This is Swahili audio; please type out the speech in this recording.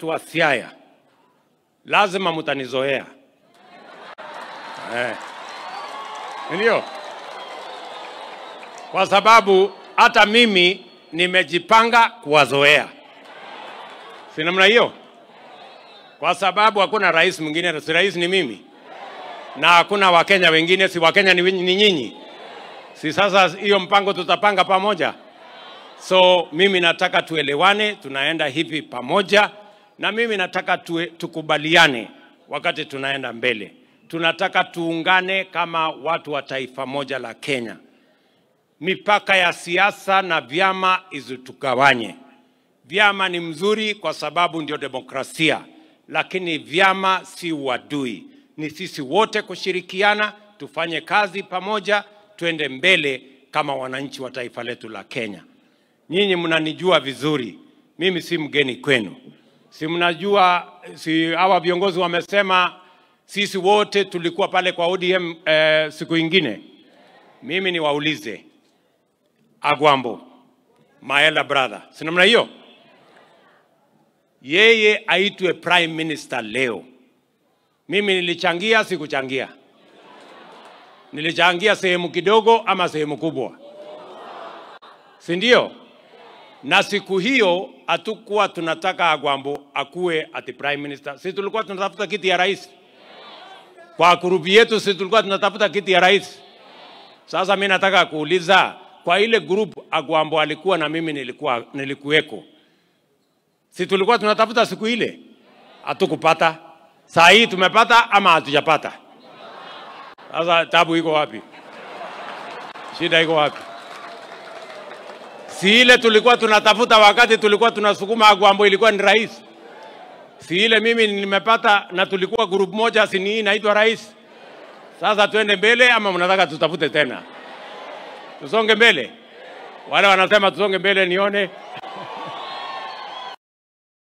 Watu wa Siaya, lazima mutanizoea. Ndio. Kwa sababu hata mimi nimejipanga kuwazoea. Si namna hiyo? Kwa sababu hakuna rais mwingine, si rais ni mimi. Na hakuna Wakenya wengine, si Wakenya ni nyinyi. Si sasa hiyo mpango tutapanga pamoja. So mimi nataka tuelewane, tunaenda hivi pamoja, na mimi nataka tukubaliane wakati tunaenda mbele. Tunataka tuungane kama watu wa taifa moja la Kenya. Mipaka ya siasa na vyama isitugawanye. Vyama ni mzuri kwa sababu ndio demokrasia, lakini vyama si uadui. Ni sisi wote kushirikiana, tufanye kazi pamoja, tuende mbele kama wananchi wa taifa letu la Kenya. Nyinyi mnanijua vizuri, mimi si mgeni kwenu. Si mnajua, si hawa viongozi wamesema sisi wote tulikuwa pale kwa ODM siku ingine. Mimi niwaulize, Agwambo, my elder brother, si namna hiyo? Yeye aitwe Prime Minister leo. Mimi nilichangia, sikuchangia? Nilichangia sehemu kidogo ama sehemu kubwa? Si ndio? Na siku hiyo hatukuwa tunataka Agwambo akuwe ati Prime Minister. Si tulikuwa tunatafuta kiti ya rais? Kwa grupu yetu si tulikuwa tunatafuta kiti ya rais? Sasa mimi nataka kuuliza, kwa ile group Agwambo alikuwa na mimi nilikuweko. Si tulikuwa tunatafuta siku ile? Hatukupata. Saa hii tumepata ama hatujapata? Sasa tabu iko wapi? Shida iko wapi? Si ile tulikuwa tunatafuta wakati tulikuwa tunasukuma Agwambo ilikuwa ni rais. Si ile mimi nimepata na tulikuwa group moja, si ni inaitwa rais. Sasa tuende mbele ama mnataka tutafute tena? Tusonge mbele. Wale wanasema tusonge mbele nione.